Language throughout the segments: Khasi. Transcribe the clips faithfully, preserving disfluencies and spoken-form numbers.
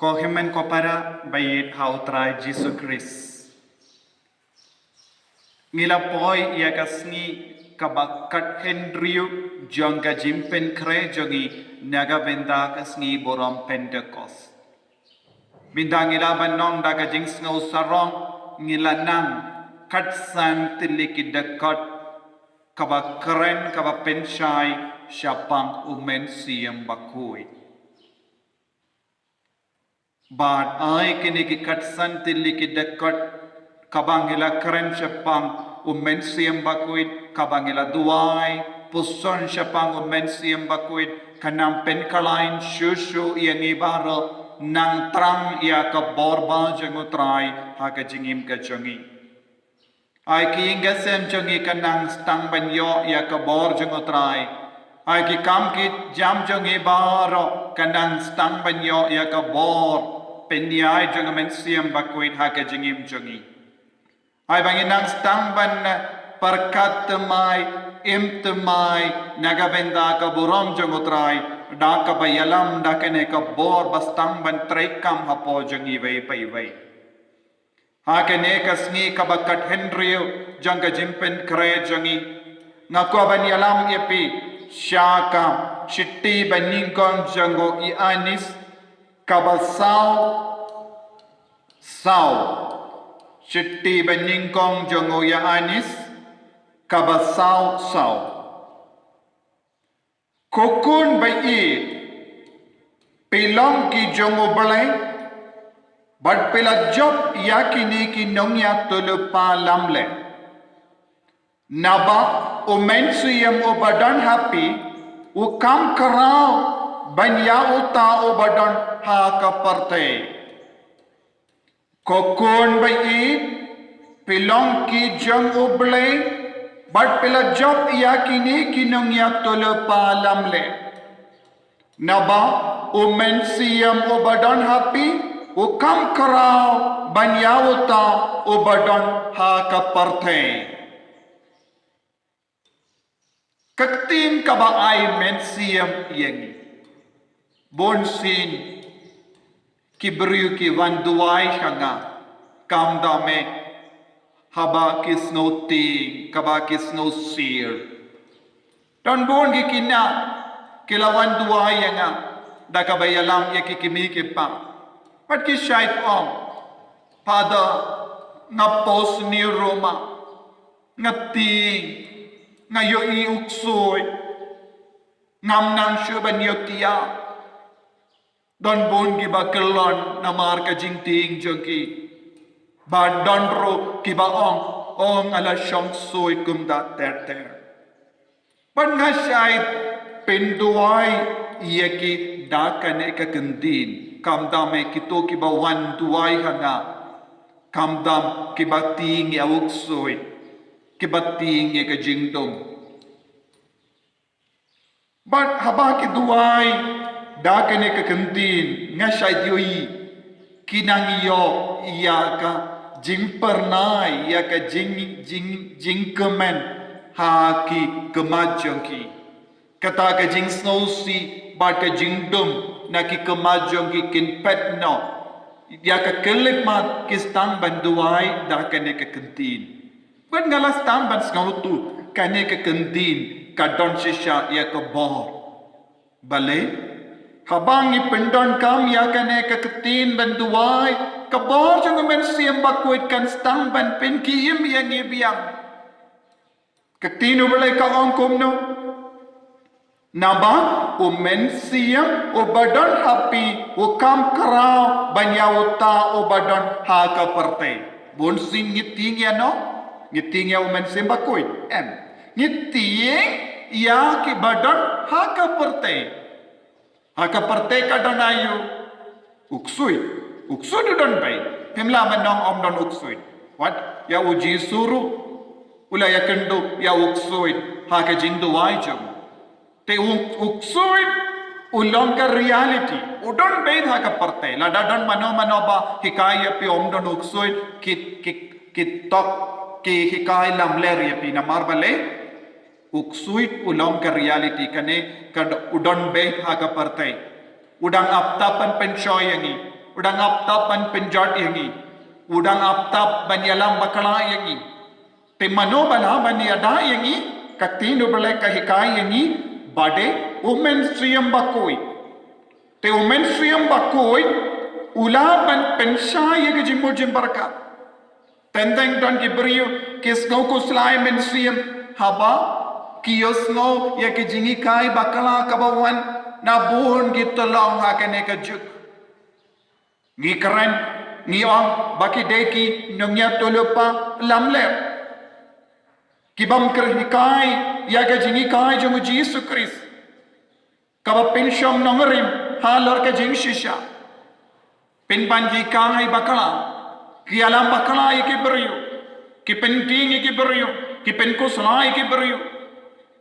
Ko hynmen ko para ba ïeit ha U Trai Jisu Khrist. Ngi la poi ïa ka sngi kaba khathynriew jong ka jingpynkhreh jong ngi na ka bynta ka sngi burom Pentekost. Mynta ngi la ban ong da ka jingsngew sarong, ngi la nang khatsan tylli ki dkhot kaba kren kaba pynshai shaphang U Mynsiem Bakhuid. Bad ai kine ki khatsan tylli ki dkhot kaba ngi la kren shaphang U Mynsiem Bakhuid, kaba ngi la duwai puson shaphang U Mynsiem Bakhuid, kan nang pynkhlaiñ shuh shuh ïa ngi baroh, nang thrang ïa ka bor ba jong U Trai ha ka jingim ka jong ngi. Ai ki ïing ki sem jong ngi kan nang sdang ban ïoh ïa ka bor jong U Trai. Ai ki kam ki jam jong ngi baroh kan nang sdang ban ïoh ïa ka bor pynïaid jong U Mynsiem Bakhuid ha ka jingim jong ngi. Ai ba ngin nang sdang ban, eh, pyrkhat thymmai, im thymmai na ka bynta ka burom jong U Trai, da kaba ïalam da kane ka bor ba sdang ban treikam hapoh jong ngi iwei pa iwei. Ha kane ka sngi kaba khathynriew jong ka jingpynkhreh jong ngi, nga kwah ban ïalam ïa phi sha ka shithi banyngkong jong u Ïoannis kaba saw saw. Shithi banyngkong jong u Ïoannis kaba saw saw. Ko khun ba ïeit, phi long ki jong U Blei, bad phi la jop ïa kine ki nongïathuhlypa lamler. Naba U Mynsiem uba don ha phi u kham khraw ban ïa uta uba don ha ka pyrthei. Ko khun ba ïeit, phi long ki jong U Blei, bad phi la jop ïa kine ki nongïathuhlypa lamler. Naba U Mynsiem uba don ha phi u kham khraw ban ïa uta uba don ha ka pyrthei. Ka ktien kaba ai mynsiem ïa ngi. Bun sien ki briew ki wan duwai ha nga, khamtam eh haba ki sngew tieng, kaba ki sngew sir. Don bun ki khynnah ki la wan duwai ïa nga da kaba ïalam ïa ki kmie ki kpa. Bad ki shait ong, Father, nga post ni roma, nga tieng, nga ïohi u ksuid, ngam nang shuh ban ïoh kiar. Don bun kiba kyllon namar ka jingtieng jong ki. Bad don ruh kiba ong, o nga la shong ksuid kumta ter ter. Bad nga shait pynduwai ïa ki da kane ka kyntien. Khamtam eh kito kiba wan duwai ha nga, khamtam kiba tieng ïa u ksuid, kiba tieng ïa ka jingdum. Bad haba ki duwai da kane ka kyntien, nga shait ïohi ki nang ïoh ïa ka jingphyrnai, ïa ka jing, jing, jingkmen ha ki khmat jong ki. Kata ka jingsngewsih bad ka jingdum na ki khmat jong ki kin phet noh. Ïa ka khyllipmat ki sdang ban duwai da kane ka kyntien. Bad nga la sdang ban sngewthuh, kane ka kyntien ka don shisha ïa ka bor. Balei? Haba ngi pyndonkam ïa kane ka ktien ban duwai, ka bor jong U Mynsiem Bakhuid kan sdang ban pynkhie im ïa ngi biang. Ka ktien U Blei ka ong kumno? Naba U Mynsiem uba don ha phi u kham khraw ban ïa uta uba don ha ka pyrthei. Bun sien ngi tieng ïa no? Ngi tieng ïa U Mynsiem Bakhuid? Em. Ngi tieng ïa kiba don ha ka pyrthei. Ha ka pyrthei ka don aïu? U ksuid. U ksuid u don beit. Phim lah ban ong ym don u ksuid. Wat, ïa U Jisu ruh u la ïakynduh ïa u ksuid ha ka jingduwai jong u. Te u, u ksuid u long ka reality. U don beit ha ka pyrthei. Lada don mano mano ba hikai ïa phi ym don u ksuid, ki, ki, ki tok, ki hikai lamler ïa phi, namar balei? U ksuid u long ka reality kane, ka u don beit ha ka pyrthei. U dang ap tap ban pynshoi ïa ngi. U dang ap tap ban pynjot ïa ngi. U dang ap tap ban ïalam bakla ïa ngi. Te mano ba lah ban ïada ïa ngi? Ka ktien u Blei ka hikai ïa ngi ba dei u Mynsiem Bakhuid. Te u Mynsiem Bakhuid u lah ban pynshai ïa ka jingmut jingpyrkhat. Teng teng don ki briew ki sngew khuslai mynsiem haba ki ïohsngew ïa ki jinghikai bakla kaba wan na bun ki tyllong ha kane ka juk. Ngi kren, ngi ong ba ki dei ki nongïathuhlypa lamler. Ki bym kyrhikai ïa ka jinghikai jong u Jisu Khrist. Kaba pynshong nongrim halor ka jingshisha. Pynban ki hikai bakla, ki ïalam bakla ïa ki briew, ki pyntieng ïa ki briew, ki pynkhuslai ïa ki briew.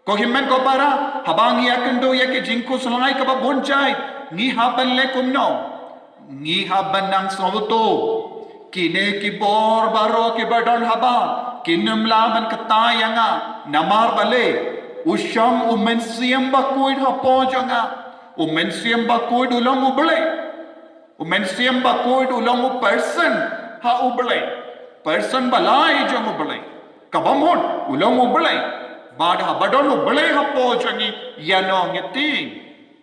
Ko hynmen ko para, haba ngi ïakynduh ïa ki jingkhuslai kaba bun jait, ngi hap ban leh kumno? Ngi hap ban nang sngewthuh. Kine ki bor baroh kiba don habar kin ym lah ban ktai ïa nga. Namar balei? U shong u Mynsiem Bakhuid hapoh jong nga. U Mynsiem Bakhuid u long u Blei. U Mynsiem Bakhuid u long u person ha u Blei. Person ba lai jong u Blei. Kaba mut u long u Blei. Bad haba don u Blei hapoh jong ngi, ïano ngi tieng?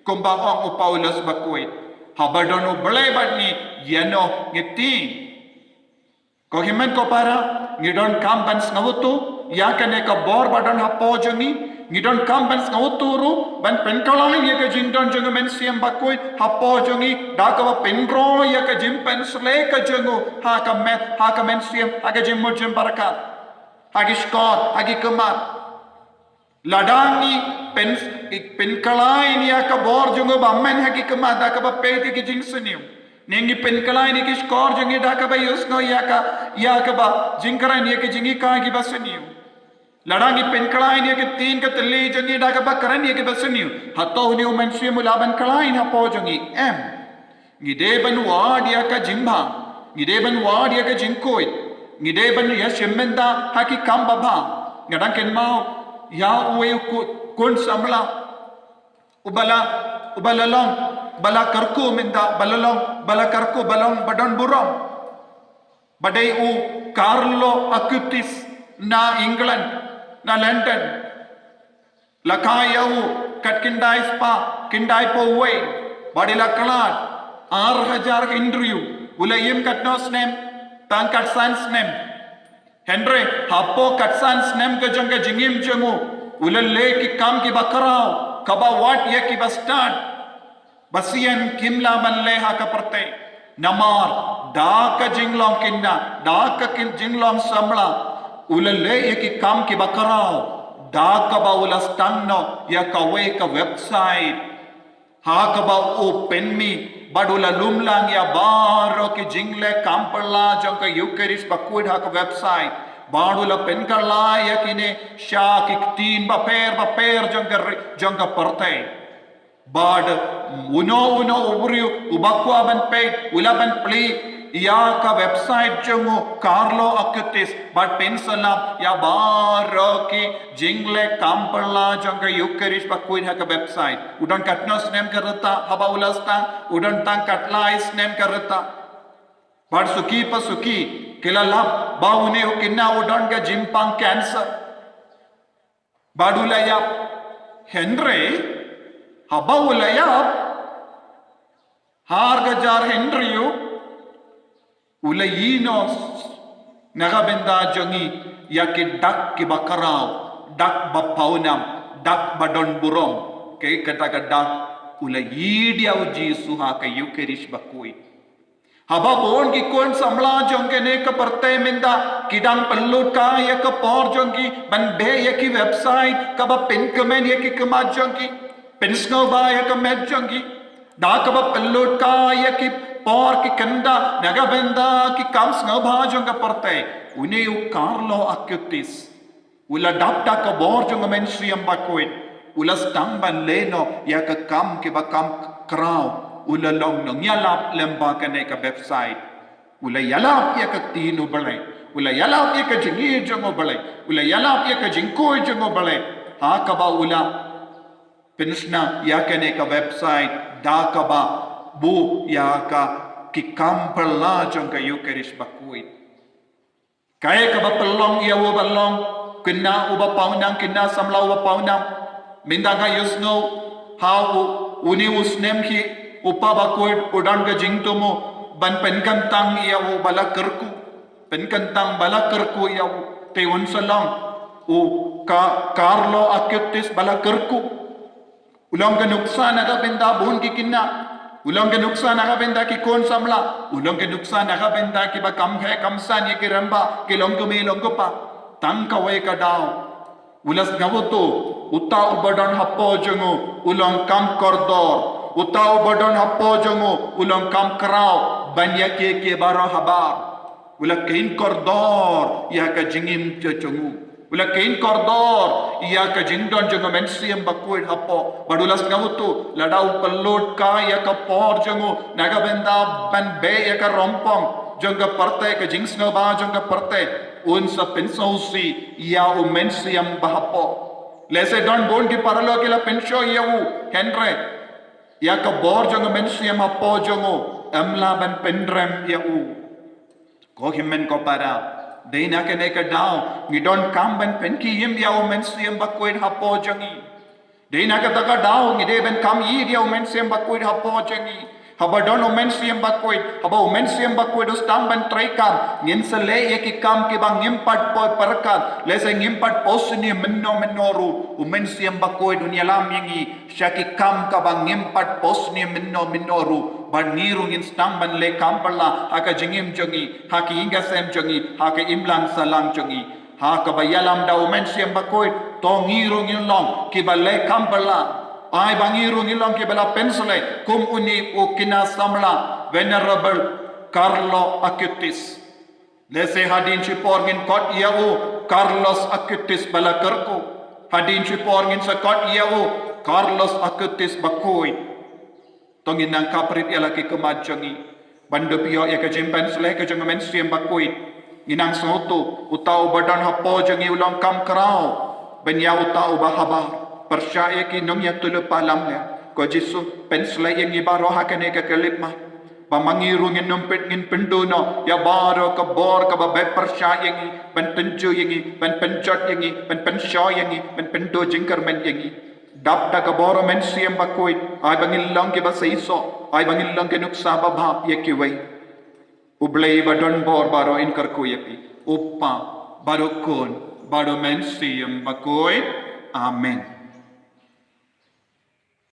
Kumba ong u Paulus Bakhuid, haba don u Blei bad ngi, ïano ngi tieng? Ko hynmen ko para, ngi donkam ban sngewthuh ïa kane ka bor ba don hapoh jong ngi. Ngi donkam ban sngewthuh ruh ban pynkylla ïa ka jingdon jong u Mynsiem Bakhuid hapoh jong ngi da kaba pynroi ïa ka jingpynshlei ka jong u ha ka met, ha ka mynsiem, ha ka jingmut jingpyrkhat, ha ki shkor, ha ki khmat. Lada ngi pyn, pynkylla ïa ka bor jong u bymman ha ki khmat da kaba peit ïa ki jingsniew, ne ngi pynkylla ïa ki shkor jong ngi da kaba ïohsngew ïa ka, ïa kaba jingkren ïa ki jinghikai kiba sniew, lada ngi pynkylla ïa ka ktien ka thylli jong ngi da kaba kren ïa kiba sniew, hato une u Mynsiem u lah ban kylla hapoh jong ngi? Em. Ngi dei ban wad ïa ka jingbha. Ngi dei ban wad ïa ka jingkhuid. Ngi dei ban ïashim bynta ha ki kam babha. Nga dang kynmaw ïa uwei u khun, khun samla uba la, uba la long, ba la kyrkhu mynta, ba la long, ba la kyrkhu, ba long ba don burom. Ba dei u Carlo Acutis na England, na London. La kha ïa u kat khyndai spah, khyndai phew wei, bad i la khlad ar hajar hynriew. U la im katno snem? Tang kat san snem. Hynrei hapoh kat san snem ka jong ka jingim jong u, u la leh ki kam kiba khraw, kaba wad ïa kiba stad ba sien kim lah ban leh ha ka pyrthei. Namar da ka jinglong khynnah, da ka kin, jinglong samla, u la leh ïa ki kam kiba khraw da kaba u la sdang noh ïa kawei ka website ha kaba u pynmih bad u la lumlang ïa baroh ki jingleh kam phylla jong ka Eucharist Bakhuid ha ka website. Bad u la pynkylla ïa kine sha ki ktien bapher bapher jong ka ri, jong ka pyrthei. Bad uno uno u briew uba kwah ban peit u lah ban plie ïa ka website jong u Carlo Acutis bad pynshlur ïa baroh ki jingleh kam phylla jong ka Eucharist Bakhuid ha ka website. U don katno snem ka rta haba u la sdang? U don tang kat lai snem ka rta. Bad suki pa suki ki la lap ba une u khynnah u don ka jingpang cancer. Bad u la ïap. Hynrei haba u la ïap, ha ar hajar hynriew, u la ïehnoh na ka bynta jong ngi ïa ki dak kiba khraw, dak ba pawnam, dak ba don burom. Kaei kata ka dak? U la ïehnoh ïa u Jisu ha ka Eucharist Bakhuid. Haba bun ki khun samla jong kane ka pyrthei mynta ki dang pynlut kai ïa ka por jong ki ban beh ïa ki website kaba pynkmen ïa ki khmat jong ki, pynsngewbha ïa ka met jong ki, da kaba pynlut kai ïa ki por ki kynda na ka bynta ki kam sngewbha jong ka pyrthei. Une u Carlo Acutis u la dap da ka bor jong u Mynsiem Bakhuid, u la sdang ban leh noh ïa ka kam kiba kam khraw. U la long nongïalap lem bad kane ka website. U la ïalap ïa ka ktien u Blei, u la ïalap ïa ka jingïeit jong u Blei, u la ïalap ïa ka jingkhuid jong u Blei, ha kaba u la pynshna ïa kane ka website da kaba buh ïa ka ki kam pyrla jong ka Eucharist bakhuid. Kaei kaba pynlong ïa u ba long kynnoh u ba pawnam, kynnoh samla u ba pawnam. Mynta nga ïohsngew ha u, une u snem hi u Kpa Bakhuid u don ka jingthmu ban pynkyntang ïa u ba la kyrkhu. Pynkyntang ba la kyrkhu ïa u. Te un sa long u Ka-, Carlo Acutis ba la kyrkhu. U long ka nuksa na ka bynta bun ki kynnoh. U long ka nuksa na ka bynta ki khun samla. U long ka nuksa na ka bynta kiba kam khe kam san ïa ki rangbah, ki long kmie long kpa. Tang kawei ka daw, u la sngewthuh, uta uba don hapoh jong u u long kam kordor. Uta uba don hapoh jong u u long kam kraw ban ïa kiei kiei baroh habar. U la kheiñ kordor ïa ka jingim jong u. U la kheiñ kordor ïa ka jingdon jong u Mynsiem Bakhuid hapoh. Bad u la sngewthuh, lada u pynlut kai ïa ka por jong u na ka bynta ban beh ïa ka rympong jong ka pyrthei, ka jingsngewbha jong ka pyrthei, un sa pynsngewsih ïa u Mynsiem ba hapoh. Lehse don bun ki paralok ki la pynshoi ïa u, hynrei ïa ka bor jong u Mynsiem hapoh jong u ym lah ban pynrem ïa u. Ko hynmen ko para, dei na kane ka daw ngi donkam ban pynkhie im ïa u Mynsiem Bakhuid hapoh jong ngi. Dei na kata ka daw ngi dei ban kham ïeit ïa u Mynsiem Bakhuid hapoh jong ngi. Haba don u Mynsiem Bakhuid, haba u Mynsiem Bakhuid u sdang ban treikam, ngin sa leh ïa ki kam kiba ngim pat poi pyrkhat, lehse ngim pat poi sniew mynno mynno ruh. U Mynsiem Bakhuid un ïalam ïa ngi sha ki kam kaba ngim pat poi sniew mynno mynno ruh. Bad ngi ruh ngin sdang ban leh kam pyrla ha ka jingim jong ngi, ha ka ïing ka sem jong ngi, ha ka imlang sahlang jong ngi. Ha kaba ïalam da u Mynsiem Bakhuid, to ngi ruh ngin long kiba leh kam pyrla. Ai ba ngi ruh ngin long kiba la pynshlei kum une u khynnah samla Venerable Carlo Acutis. Lehse hadien shipor ngin khot ïa u Carlos Acutis ba la kyrkhu. Hadien shipor ngin sa khot ïa u Carlos Acutis Bakhuid. To ngin nang khaprit ïa la ki khmat jong ngi ban dup ïoh ïa ka jingpynshlei ka jong u Mynsiem Bakhuid. Ngin nang sngewthuh, uta uba don hapoh jong ngi u long kam kraw ban ïa uta uba habar. Pyrshah ïa ki nongïathuhlypa lamler. Ko Jisu, pynshlei ïa ngi baroh ha kane ka khyllipmat. Ba ma ngi ruh ngin ym pyn, ngin pynduh noh ïa baroh ka bor kaba beh pyrshah ïa ngi, ban tynjuh ïa ngi, ban pynjot ïa ngi, ban pynshoi ïa ngi, ban pynduh jingkyrmen ïa ngi. Dap da ka bor u Mynsiem Bakhuid, ai ba ngin long kiba seisoh, ai ba ngin long ki nuksa babha ïa kiwei. U Blei ba don bor baroh un kyrkhu ïa phi, u Kpa, bad u Khun, bad u Mynsiem Bakhuid. Amen.